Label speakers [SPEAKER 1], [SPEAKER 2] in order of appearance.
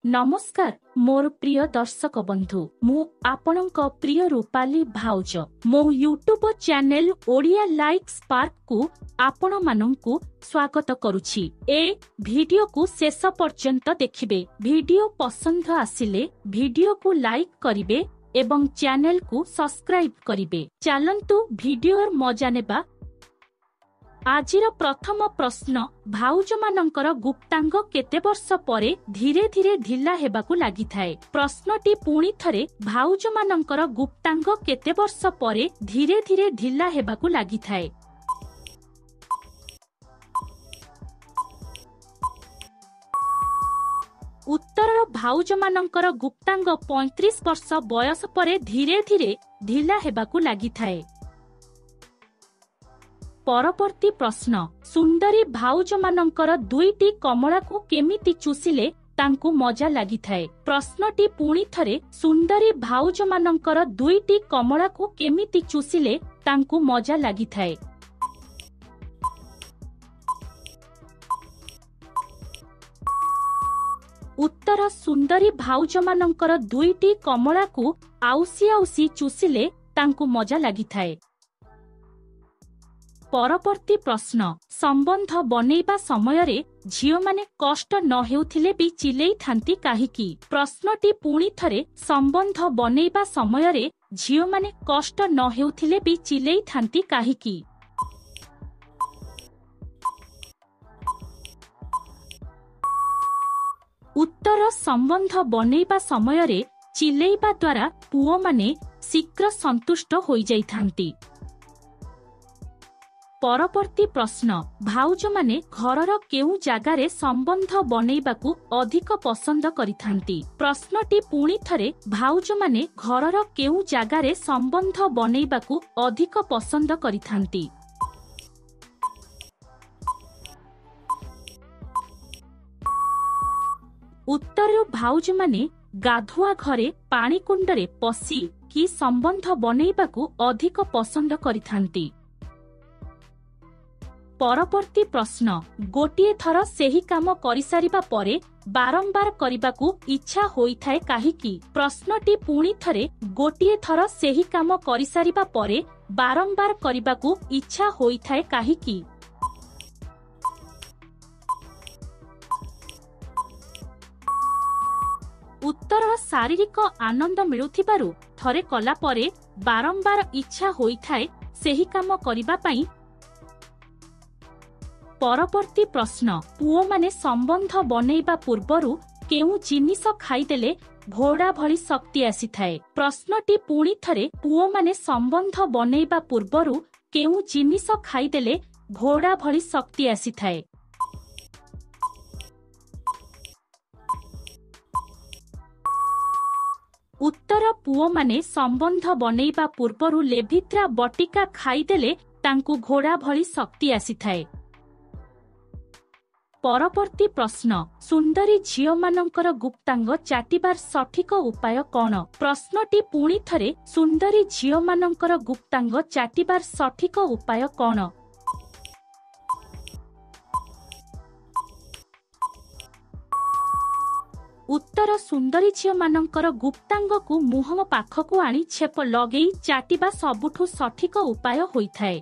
[SPEAKER 1] ନମସ୍କାର ମୋର ପ୍ରିୟ ଦର୍ଶକ ବନ୍ଧୁ, ମୁଁ ଆପଣଙ୍କ ପ୍ରିୟ ରୂପାଲି ଭାଉଜ। ମୋ ୟୁଟ୍ୟୁବ ଚ୍ୟାନେଲ ଓଡ଼ିଆ ଲାଇକ୍ ସ୍ପାର୍କକୁ ଆପଣମାନଙ୍କୁ ସ୍ୱାଗତ କରୁଛି। ଏ ଭିଡିଓକୁ ଶେଷ ପର୍ଯ୍ୟନ୍ତ ଦେଖିବେ। ଭିଡିଓ ପସନ୍ଦ ଆସିଲେ ଭିଡିଓକୁ ଲାଇକ୍ କରିବେ ଏବଂ ଚ୍ୟାନେଲକୁ ସବସ୍କ୍ରାଇବ କରିବେ। ଚାଲନ୍ତୁ ଭିଡିଓର ମଜା ନେବା। ଆଜିର ପ୍ରଥମ ପ୍ରଶ୍ନ, ଭାଉଜମାନଙ୍କର ଗୁପ୍ତାଙ୍ଗ କେତେ ବର୍ଷ ପରେ ଧୀରେ ଧୀରେ ଢିଲା ହେବାକୁ ଲାଗିଥାଏ? ପ୍ରଶ୍ନଟି ପୁଣି ଥରେ, ଭାଉଜମାନଙ୍କର ଗୁପ୍ତାଙ୍ଗ କେତେ ବର୍ଷ ପରେ ଧୀରେ ଧୀରେ ଢିଲା ହେବାକୁ ଲାଗିଥାଏ? ଉତ୍ତର, ଭାଉଜମାନଙ୍କର ଗୁପ୍ତାଙ୍ଗ 35 ବର୍ଷ ବୟସ ପରେ ଧୀରେ ଧୀରେ ଢିଲା ହେବାକୁ ଲାଗିଥାଏ। ପରବର୍ତ୍ତୀ ପ୍ରଶ୍ନ, ସୁନ୍ଦରୀ ଭାଉଜମାନଙ୍କର ଦୁଇଟି କମଳାକୁ କେମିତି ଚୁଷିଲେ ତାଙ୍କୁ ମଜା ଲାଗିଥାଏ? ପ୍ରଶ୍ନଟି ପୁଣି ଥରେ, ସୁନ୍ଦରୀ ଭାଉଜମାନଙ୍କର ଦୁଇଟି କମଳାକୁ କେମିତି ଚୁଷିଲେ ତାଙ୍କୁ ମଜା ଲାଗିଥାଏ? ଉତ୍ତର, ସୁନ୍ଦରୀ ଭାଉଜମାନଙ୍କର ଦୁଇଟି କମଳାକୁ ଆଉସି ଆଉସି ଚୁଷିଲେ ତାଙ୍କୁ ମଜା ଲାଗିଥାଏ। ପରବର୍ତ୍ତୀ ପ୍ରଶ୍ନ, ସମ୍ବନ୍ଧ ବନେଇବା ସମୟରେ ଝିଅମାନେ କଷ୍ଟ ନ ହେଉଥିଲେ ବି ଚିଲେଇଥାନ୍ତି କାହିଁକି? ପ୍ରଶ୍ନଟି ପୁଣି ଥରେ, ସମ୍ବନ୍ଧ ବନେଇବା ସମୟରେ ଝିଅମାନେ କଷ୍ଟ ନ ହେଉଥିଲେ ବି ଚିଲେଇଥାନ୍ତି କାହିଁକି? ଉତ୍ତର, ସମ୍ବନ୍ଧ ବନେଇବା ସମୟରେ ଚିଲେଇବା ଦ୍ୱାରା ପୁଅମାନେ ଶୀଘ୍ର ସନ୍ତୁଷ୍ଟ ହୋଇଯାଇଥାନ୍ତି। ପରବର୍ତ୍ତୀ ପ୍ରଶ୍ନ, ଭାଉଜମାନେ ଘରର କେଉଁ ଜାଗାରେ ସମ୍ବନ୍ଧ ବନେଇବାକୁ ଅଧିକ ପସନ୍ଦ କରିଥାନ୍ତି? ପ୍ରଶ୍ନଟି ପୁଣି ଥରେ, ଭାଉଜମାନେ ଘରର କେଉଁ ଜାଗାରେ ସମ୍ବନ୍ଧ ବନେଇବାକୁ ଅଧିକ ପସନ୍ଦ କରିଥାନ୍ତି? ଉତ୍ତର, ଭାଉଜମାନେ ଗାଧୁଆ ଘରେ ପାଣିକୁଣ୍ଡରେ ପଶି କି ସମ୍ବନ୍ଧ ବନେଇବାକୁ ଅଧିକ ପସନ୍ଦ କରିଥାନ୍ତି। ପରବର୍ତ୍ତୀ ପ୍ରଶ୍ନ, ଗୋଟିଏ ଥର ସେହି କାମ କରିସାରିବା ପରେ ବାରମ୍ବାର କରିବାକୁ ଇଚ୍ଛା ହୋଇଥାଏ କାହିଁକି? ପ୍ରଶ୍ନଟି ପୁଣି ଥରେ, ଗୋଟିଏ ଥର ସେହି କାମ କରିସାରିବା ପରେ ବାରମ୍ବାର କରିବାକୁ ଇଚ୍ଛା ହୋଇଥାଏ କାହିଁକି? ଉତ୍ତର, ଶାରୀରିକ ଆନନ୍ଦ ମିଳୁଥିବାରୁ ଥରେ କଲା ପରେ ବାରମ୍ବାର ଇଚ୍ଛା ହୋଇଥାଏ ସେହି କାମ କରିବା ପାଇଁ। ପରବର୍ତ୍ତୀ ପ୍ରଶ୍ନ, ପୁଅମାନେ ସମ୍ବନ୍ଧ ବନେଇବା ପୂର୍ବରୁ କେଉଁ ଜିନିଷ ଖାଇଦେଲେ ଘୋଡ଼ା ଭଳି ଶକ୍ତି ଆସିଥାଏ? ପ୍ରଶ୍ନଟି ପୁଣି ଥରେ, ପୁଅମାନେ ସମ୍ବନ୍ଧ ବନେଇବା ପୂର୍ବରୁ କେଉଁ ଜିନିଷ ଖାଇଦେଲେ ଘୋଡ଼ା ଭଳି ଶକ୍ତି ଆସିଥାଏ? ଉତ୍ତର, ପୁଅମାନେ ସମ୍ବନ୍ଧ ବନେଇବା ପୂର୍ବରୁ ଲେଭିତ୍ରା ବଟିକା ଖାଇଦେଲେ ତାଙ୍କୁ ଘୋଡ଼ା ଭଳି ଶକ୍ତି ଆସିଥାଏ। ପରବର୍ତ୍ତୀ ପ୍ରଶ୍ନ, ସୁନ୍ଦରୀ ଝିଅମାନଙ୍କର ଗୁପ୍ତାଙ୍ଗ ଚାଟିବାର ସଠିକ ଉପାୟ କଣ? ପ୍ରଶ୍ନଟି ପୁଣି ଥରେ, ସୁନ୍ଦରୀ ଝିଅମାନଙ୍କର ଗୁପ୍ତାଙ୍ଗ ଚାଟିବାର ସଠିକ ଉପାୟ କଣ? ଉତ୍ତର, ସୁନ୍ଦରୀ ଝିଅମାନଙ୍କର ଗୁପ୍ତାଙ୍ଗକୁ ମୁହଁ ପାଖକୁ ଆଣି ଛେପ ଲଗେଇ ଚାଟିବା ସବୁଠୁ ସଠିକ ଉପାୟ ହୋଇଥାଏ।